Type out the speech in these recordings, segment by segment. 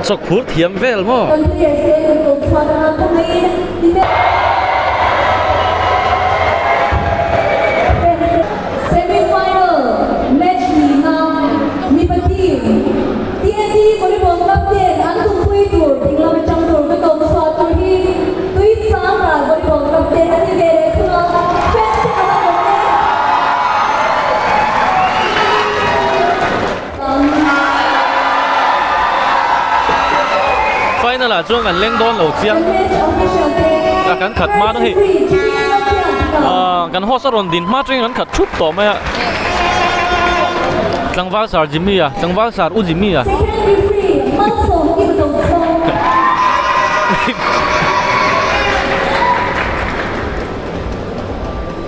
Chawk phur thiam vel maw? Final ah chuan kan leng dawn lo chiang a kan khat hma na hei ah kan host a rawn din hma atangin kan khat thup tawh mai a tlangval sar Jimmy a tlangval sar u Jimmy a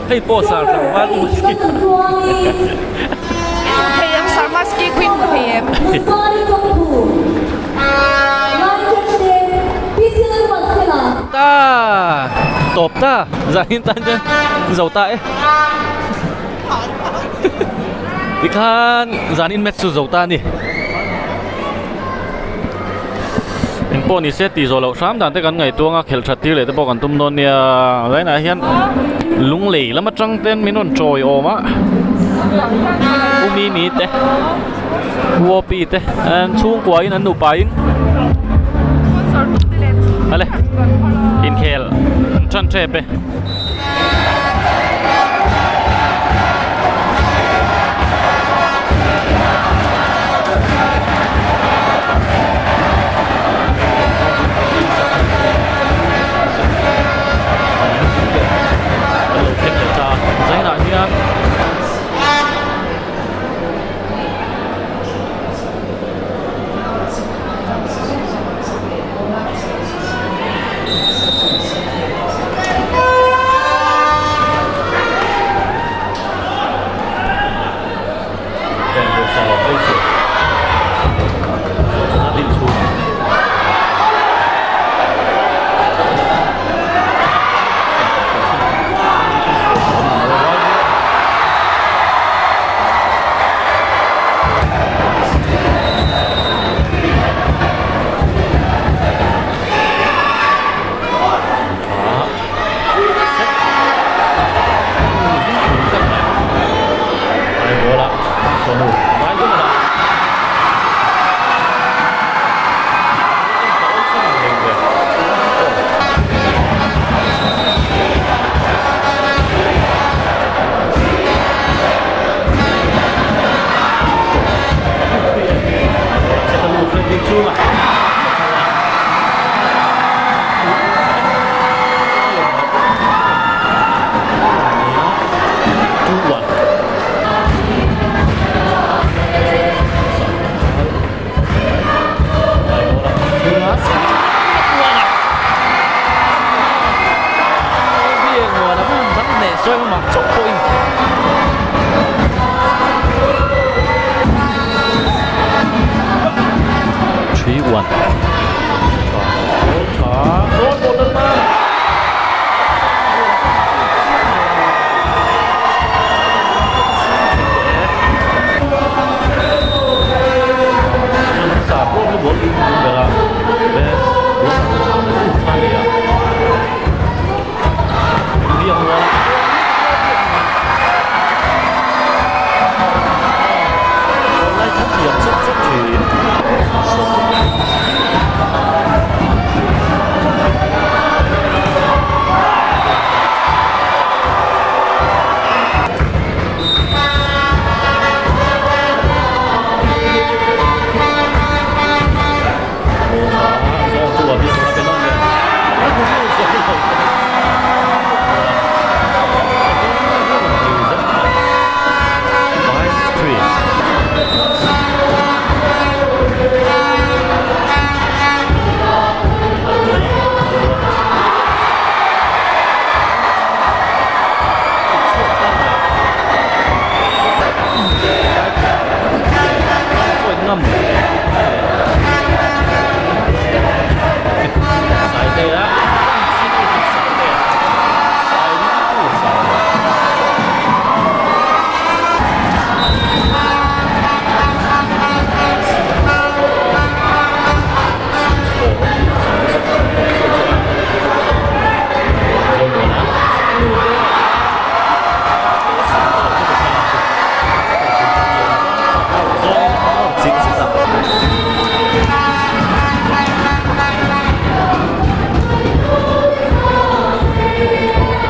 hei pawh sar tlangval u Jimmy Hmu thei em sar maski khi hmu thei em. Ta tawp ta zanin tan chuan zo ta e tikhan zanin match chu zo ta a ni engpawh ni se tih zawh loh hram dan te kan ngaihtuang a khelh that tir leh te pawh kan tum dawn nia zainah hian lunglei lam atang ten min rawn chawi awm a u mimi te u opi te an chhungkua in an nupa in ale inkhel an tan tep e. Kan lo thleng leh ta zainah hian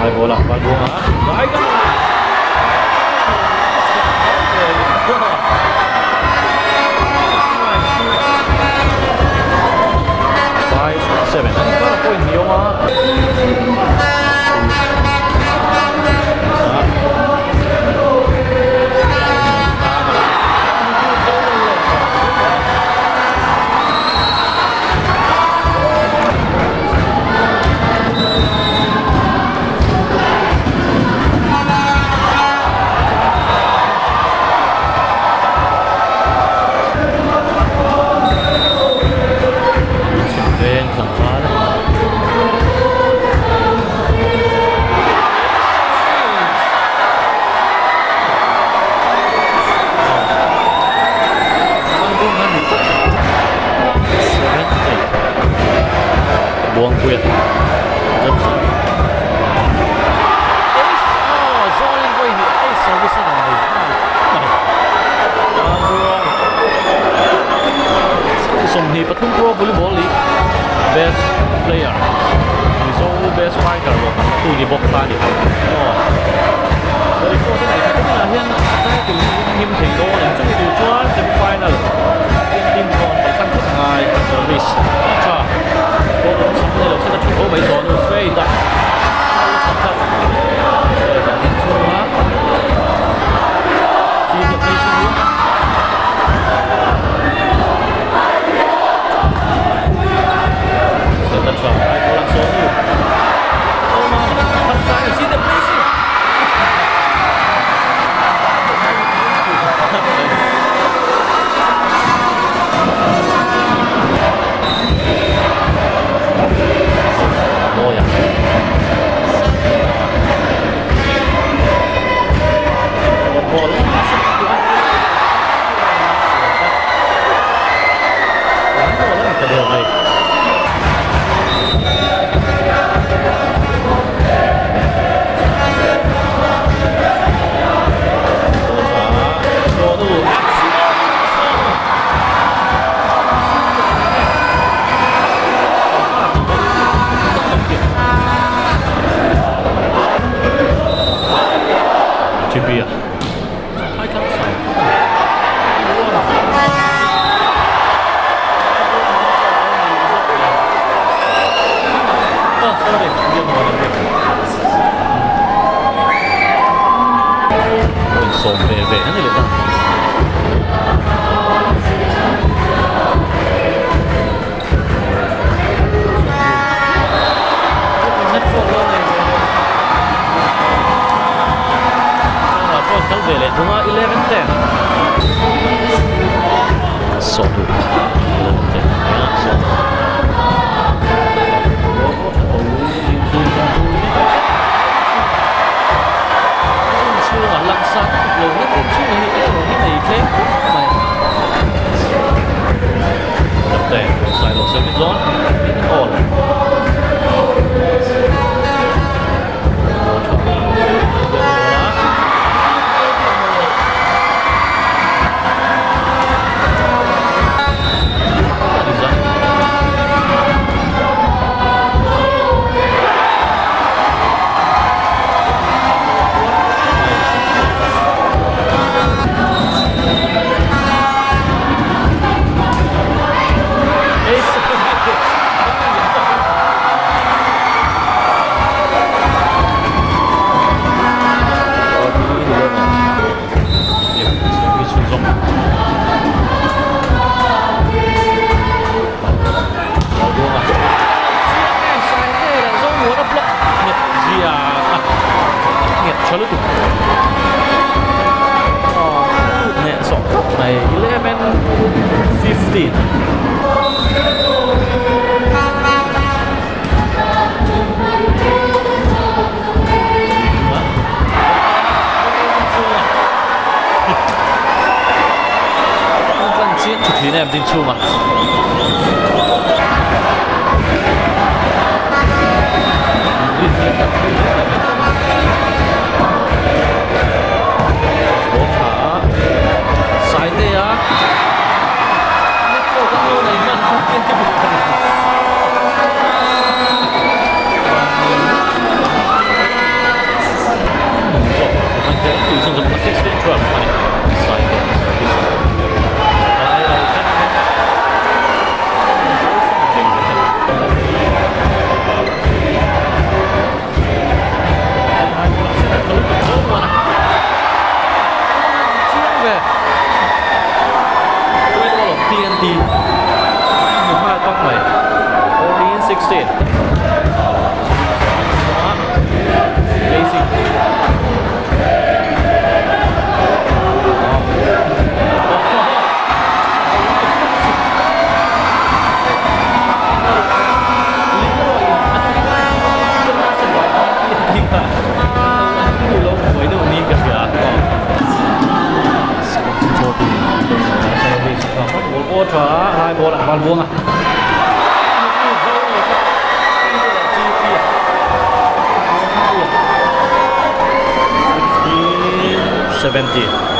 High ball a, Valbuanga Five, seven. An inkar a point ni awm a. Veng tlangval Buangpuia Johnson Ace oh Zorin vawi hnih ace service a rawn nei nghal mai 23 pro volleyball league best player Mizo best fighter lo tu ni bawk ta a ni aw volleyball te nei tha tak hian title hi a him thei dawn em chumi tur chuan semi final team chhawn kalsan phawt a ngai service tha ball awm chham nei lo se ka thu tho mai zawh nu straight a chhan tlat straight a inchhunga Tibia. Sawm ve ve a ni leh ta. Kal ve leh thung a 11 10 sawm 11 10 sawm chhungah langsar lo hlek in chhungah hi erawh hi nei tlem khawp mai. Captain Sailo service dawn in all. Tha lutuk hneh sawh khawp mai 11:15 Thin em din chhunga. 17.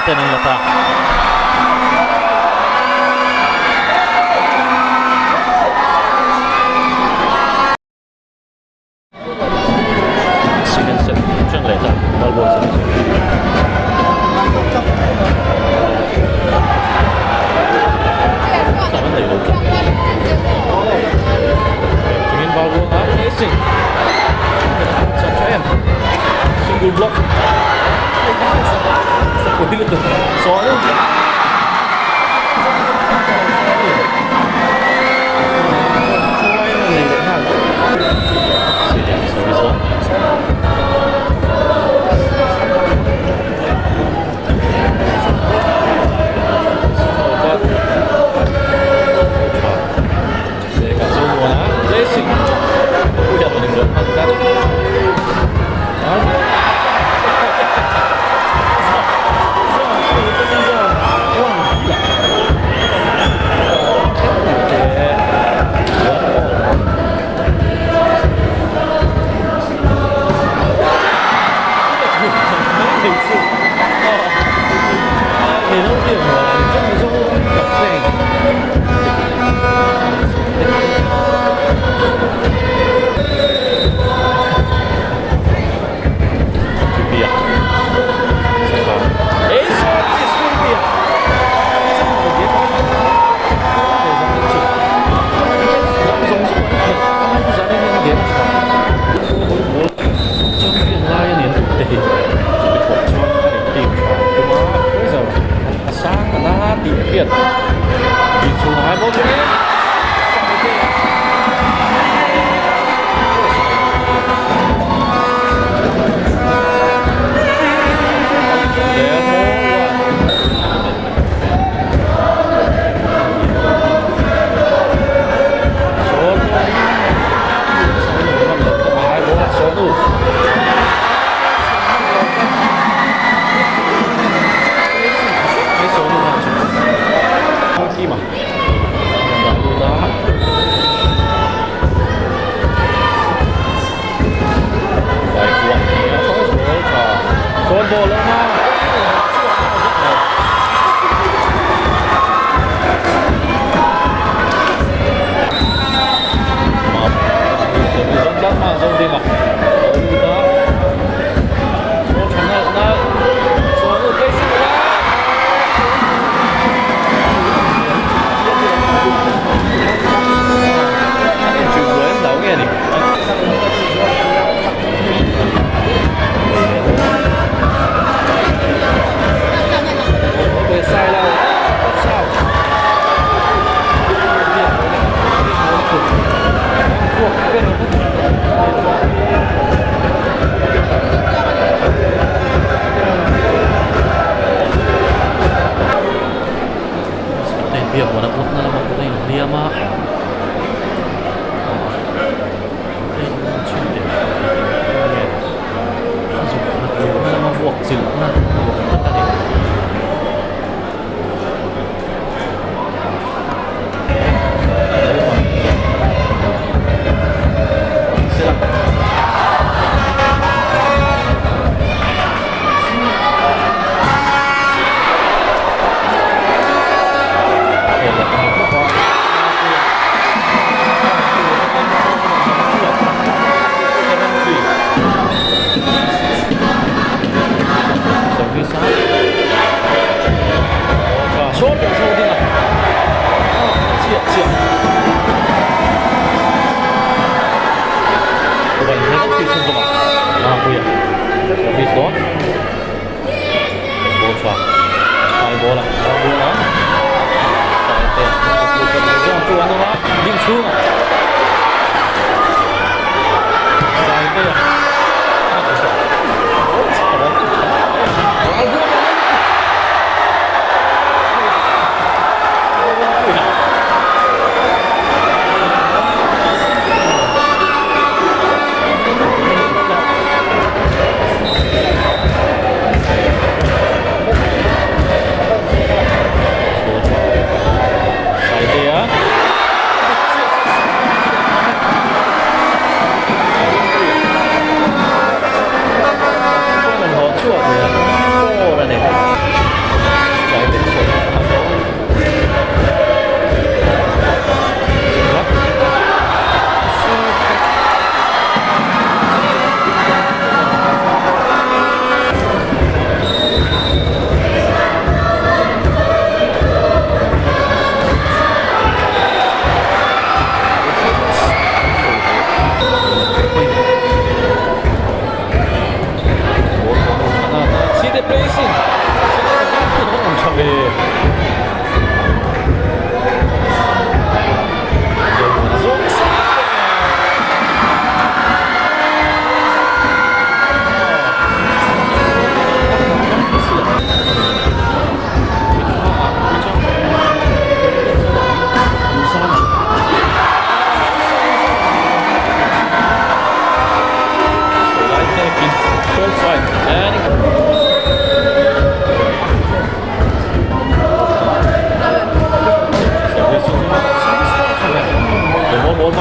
ten an la ta. Second set ṭan leh ta Valbuang service. Tah an nei lo tlat. Chungin Valbuanga placing. Chan tha em. Single block. Pui lutuk. Sawi.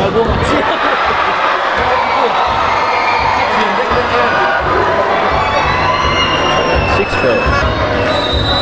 Ralbuanga chiah Mapuia a thiam deuh deuh em. Six bell. Ralbuanga.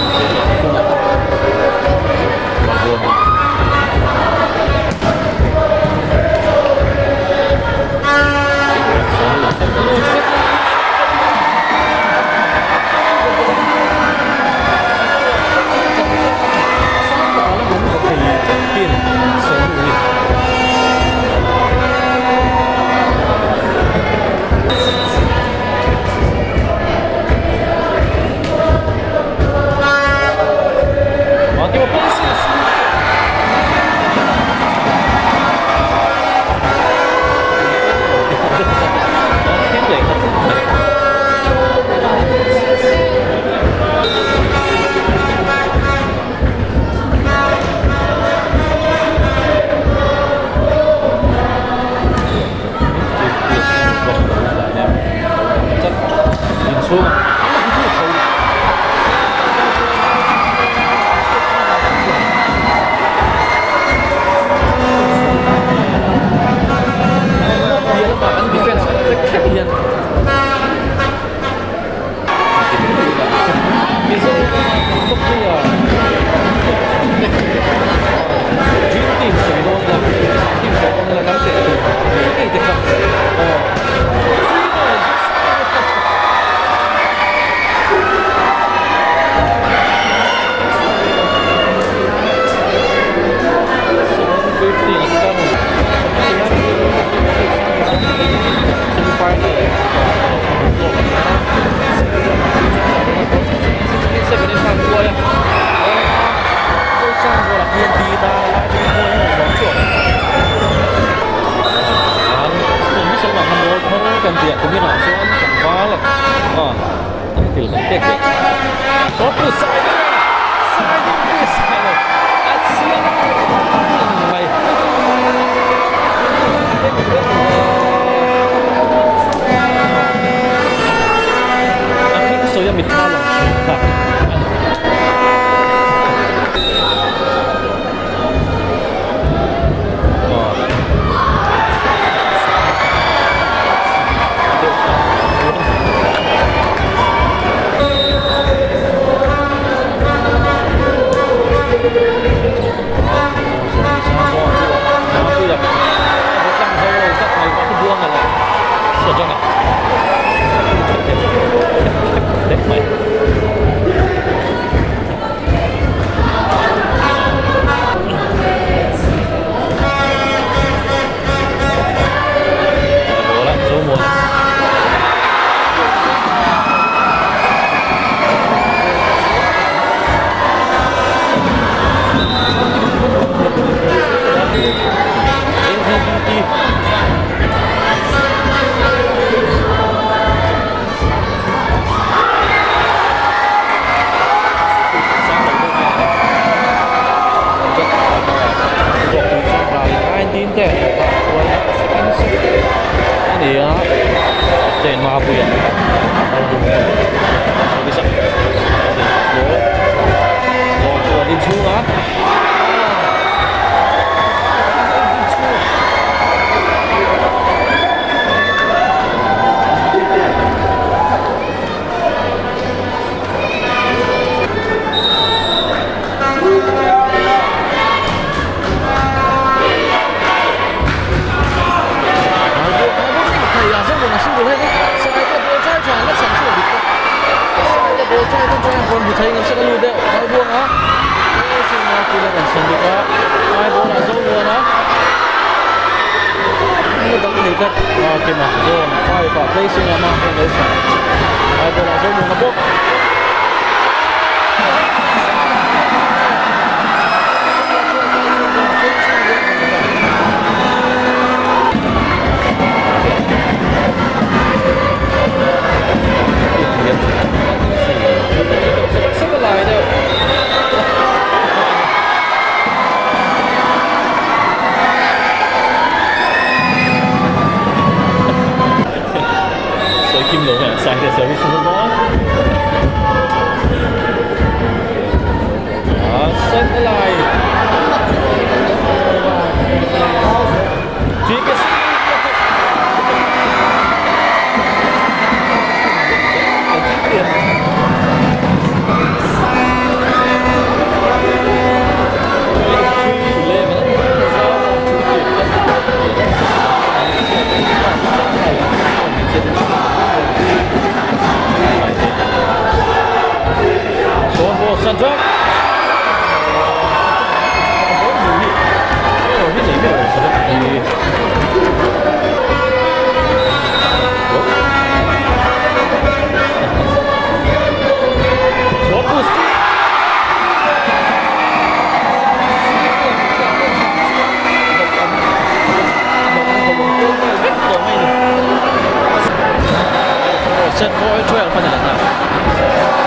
Set point 12 a ni leh ta.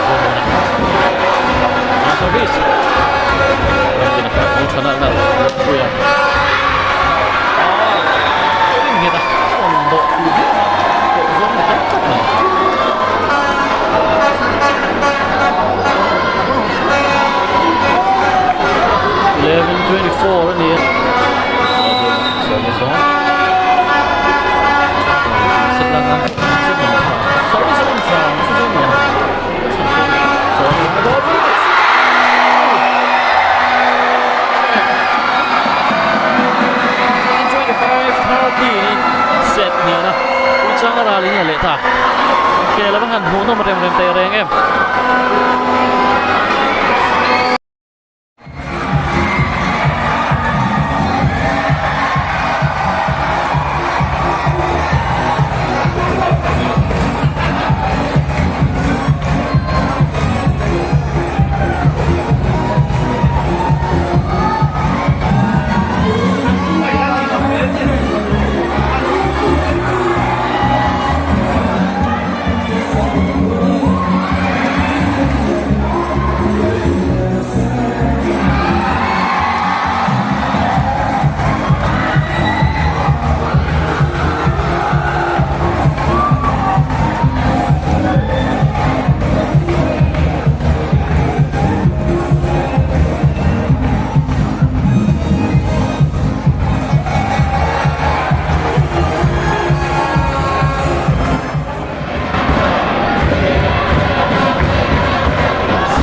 Zawmawna service. Ramdina kha thana na puia. Ring hian a rawn dawh fu viau a, pawh zawng ni tak tak mai. 11:24 a ni a. Service on. Service on set hnian a Puichang a ral in la leh ta ke lama han hmuh nawm rem rem teh reng em.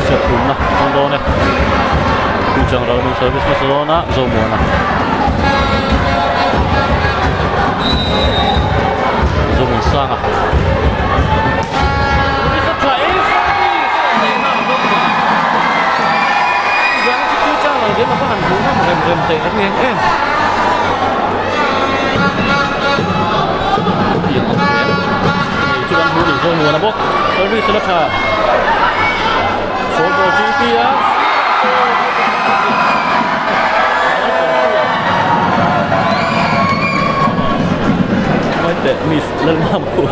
Serthumna dawn dawn e Tuichang ral nu service hmasa dawn a Zomuana Zomuansanga Chuan hmu duh zawng muan a bawk service la tha football GP a mai teh miss lalmam khu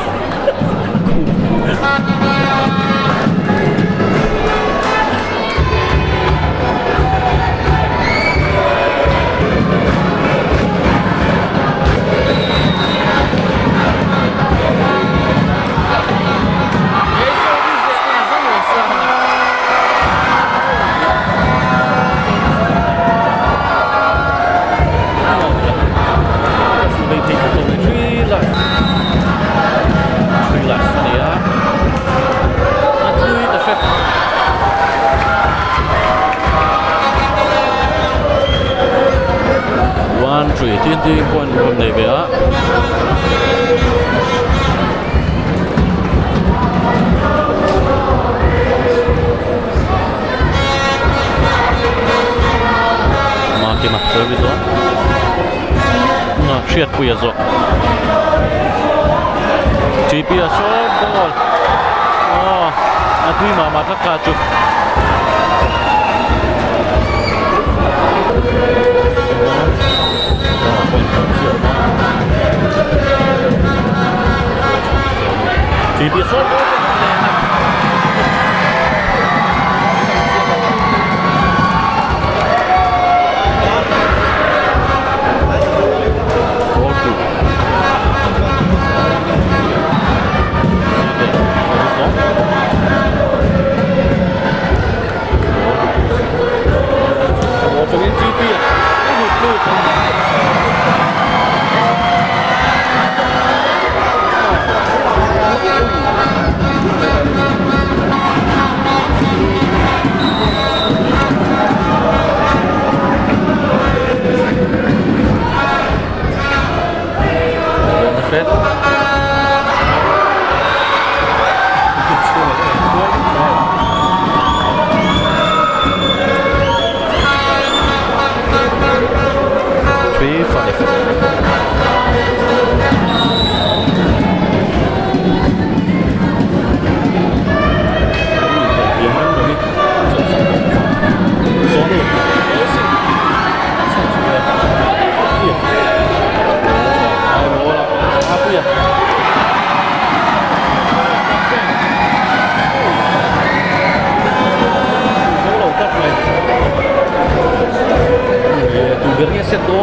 One three TNT point rawn nei ve a. Makima service aw na hriat pui a zawk TP a short ball aw a tui mah mah tlat kha chu.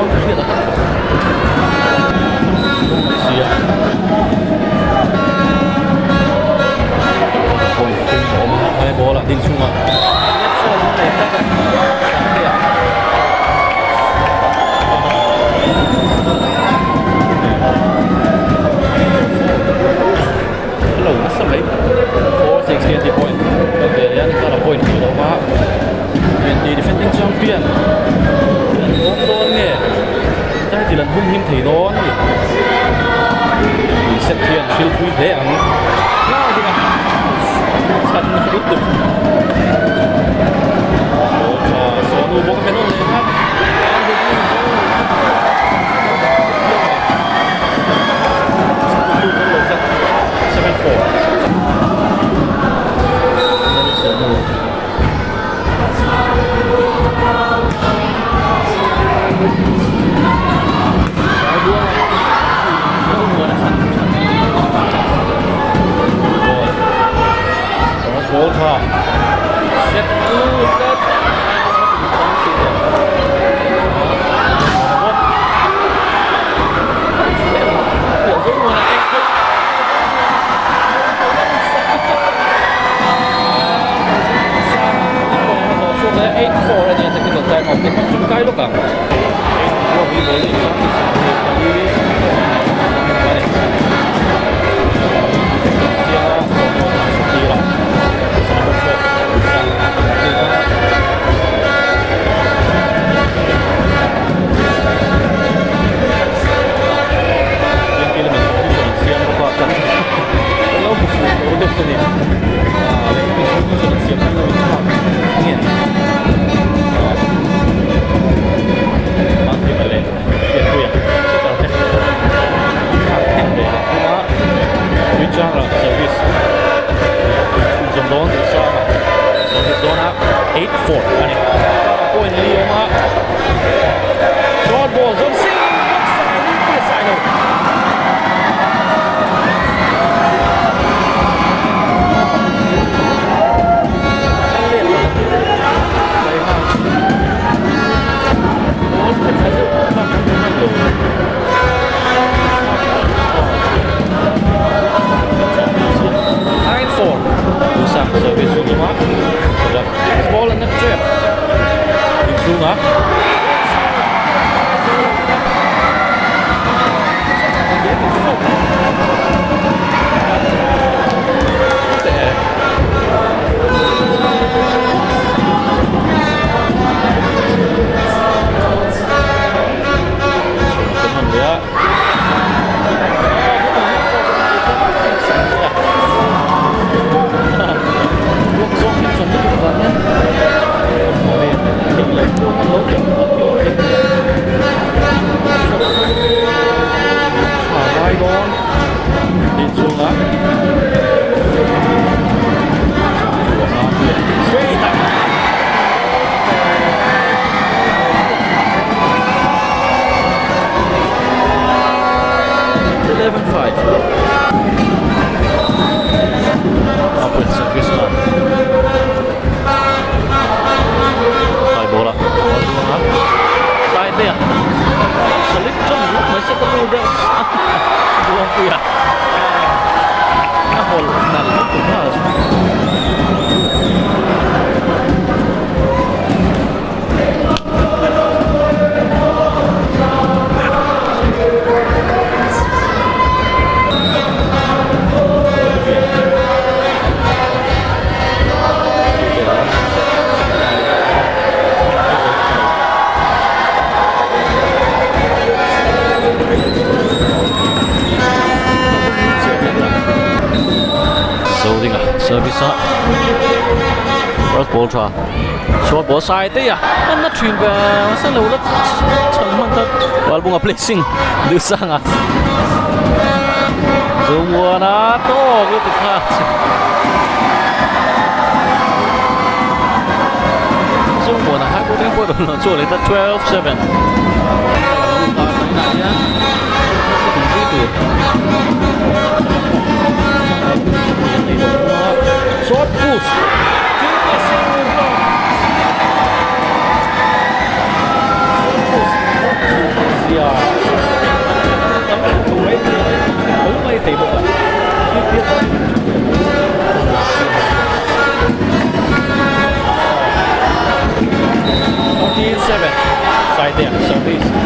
dawn hriat a har khawp mai sia. Point thum a awm a, he ball ah ding chungah net sawn an nei tlat a, Sangtea. Hello nasa mai 4 6 20 point kan ve leh a ni khan a point hmuh loh a twenty defending champion an awm dawn nge title an hum him thei dawn a ni tui set hian hril pui hle ang lai ding a chhan na lutuk sawnu bawk a penawn leh khan Service a first ball tha short ball sai te a an na thin ve mahse lo la chhan hman ta Valbunga placing duh sanga Zomuana tawk lutuk kha Zomuana hai pawh ding pawh dawn lo chu a leh ta 12 7 Short push. 7 Saitea service.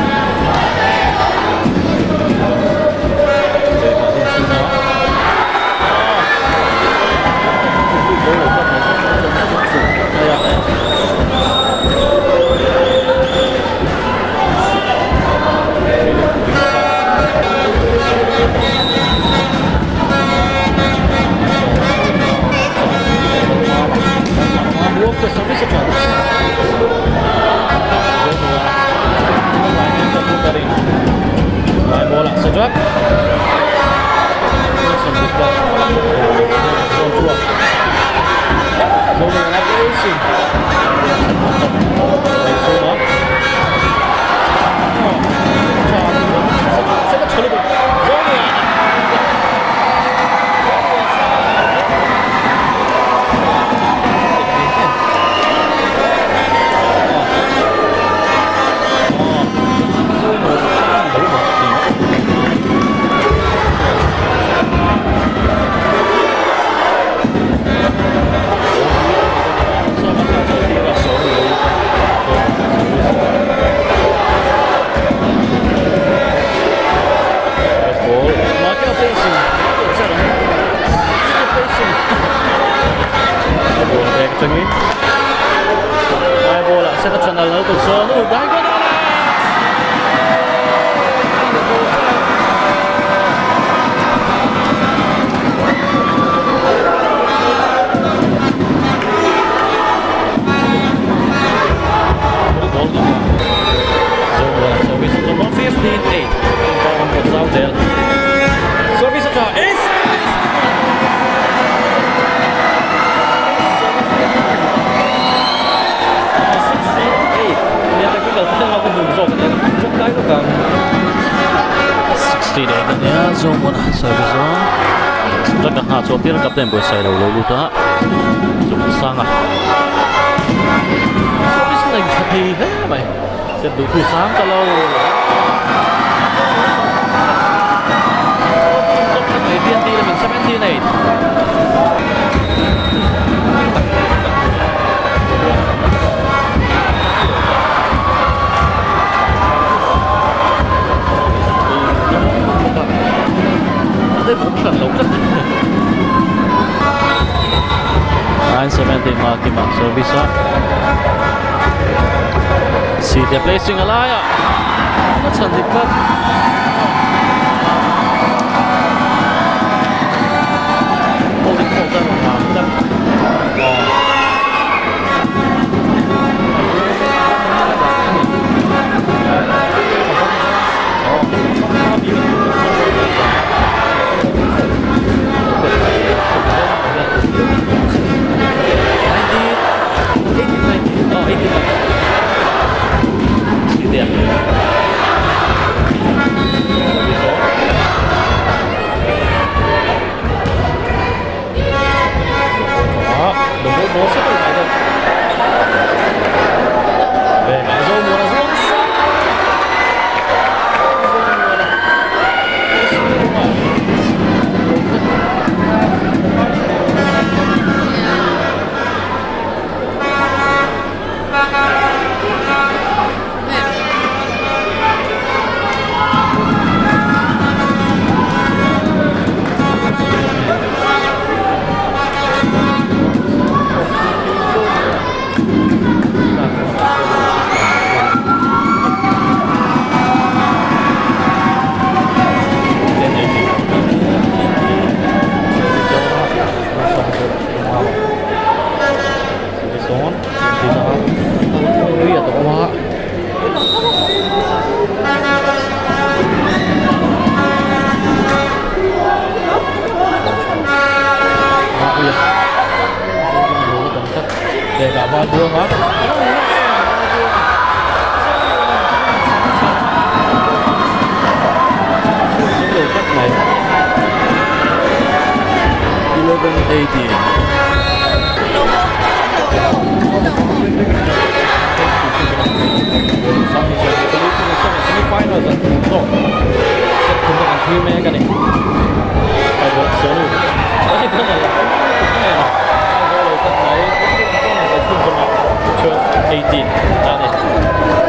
12, 18.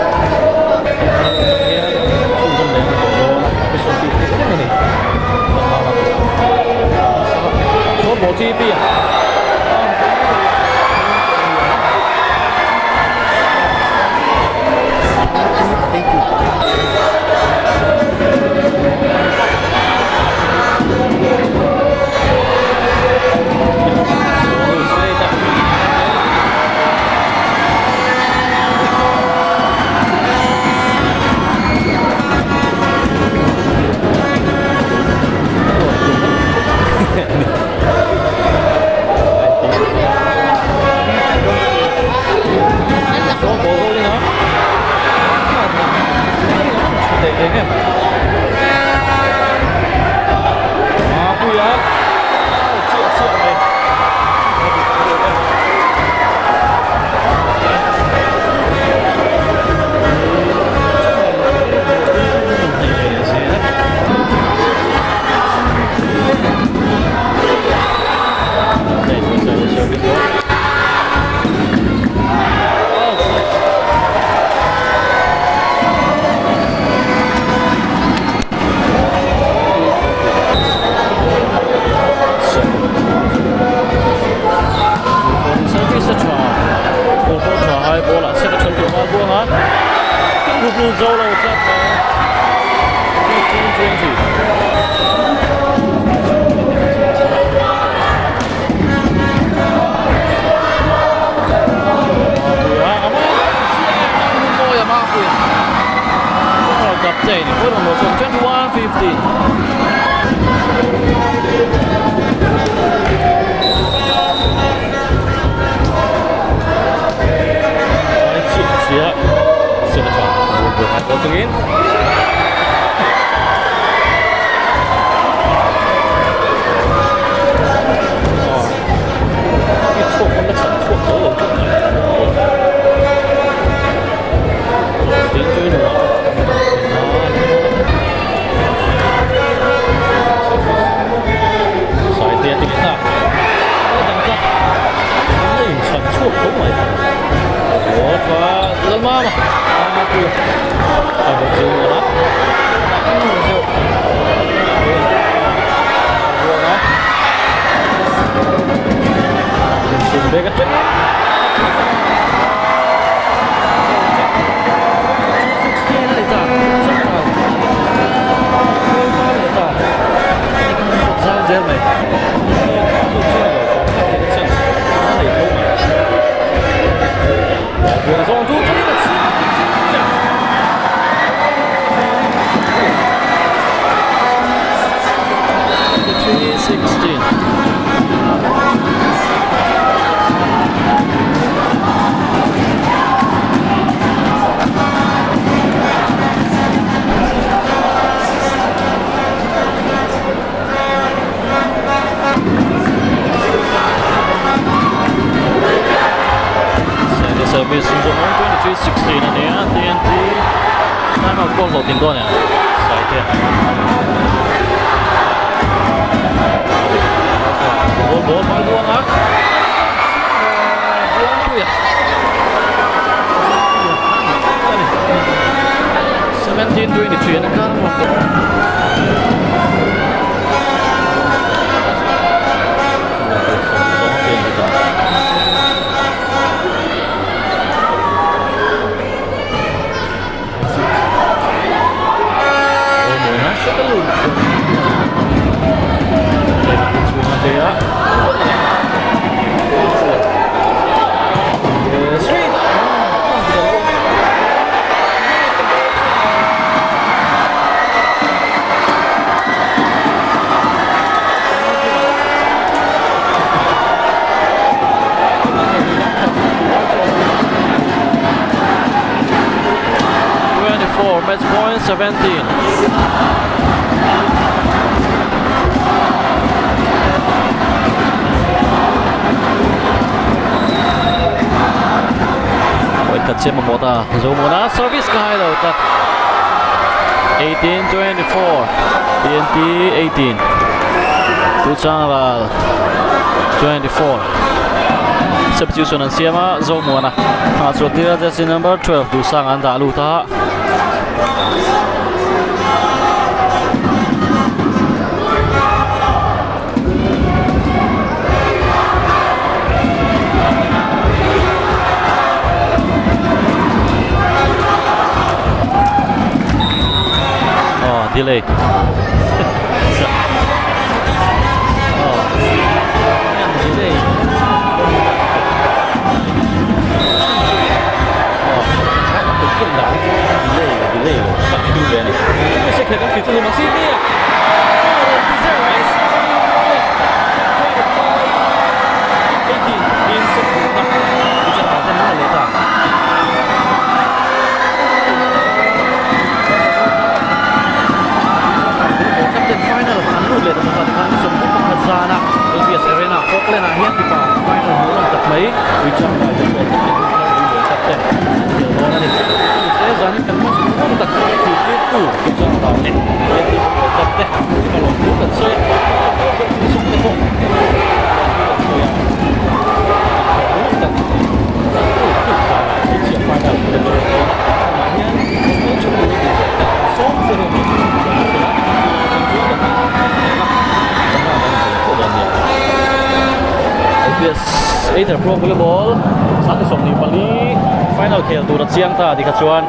GP Match point 17. Wait, katse mamota. Zomona service ka hai lo tak. 18-24. TNT 18. Tuchangral 24. Substitution an siama Zomona. Ha chotira jersey number 12 Dusang an da luta. delay. Captain final an lut leh ta bawk a tikhan 21 zana LBS Arena Falkland ah hian mipa final hmuh nawm tak mai Richard Lai te chuan captain hun thar ui leh captain an khel dawn a ni. Mahse zanin kan match hmuh nawm tak mai thlir tir tu Richard Lai leh TNT football club te chunga lawmthu kan sawi a, lawmthu te pawh lawmthu kan sawi a. Either Pro Volleyball 24 final khel tur a chiang ta tikha chuan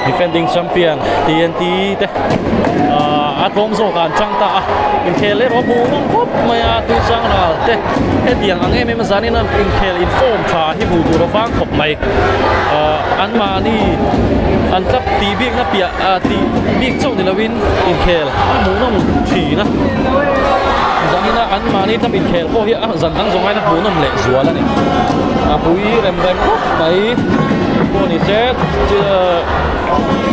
defending champion TNT te a tlawm zawk ah an chang ta a inkhel erawh hmuh nawm khawp mai a tuichang ral te hetiang ang em em a zanin a inkhel in form tha hi hmuh tur a vang khawp mai ah anmahni an club tih bikna piah ah tih bik chauh ni lovin inkhel a hmuh nawm thin a zanin a anmahni club inkhel pawh hi a zan dang zawng aiin a hmuh nawm leh zual a ni a pui rem rem khawp mai pawh ni se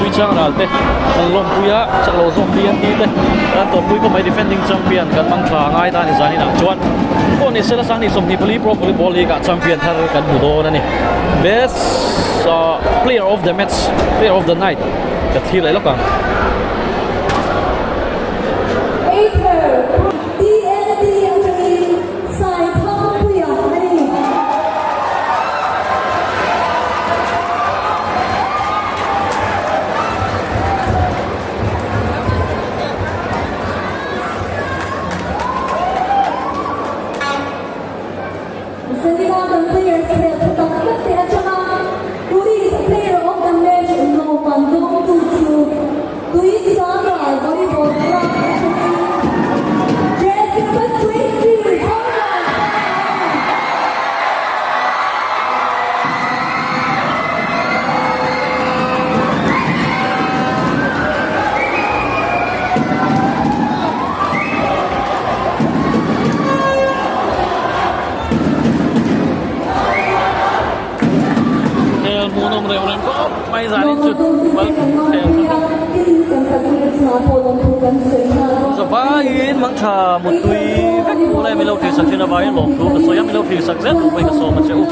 Tuichang ral te an lawmpui a chak lo zawk TNT te an tawpui khawp mai defending champion kan hmang tha ngai ta a ni zanin ah chuan pawh ni sela sang ni 24 pro volleyball league ah champion thar kan hmu dawn a ni best player of the match player of the night ka thlir leh lawk ang. Hel hmuhnawm reuh reng khawp mai zanin chu bal hel Zavaiin mangtha muttui vek tur e milo thirsak thin avangin lawmthu ka sawi a milo thirsak zel tur pawhin ka sawm a che u.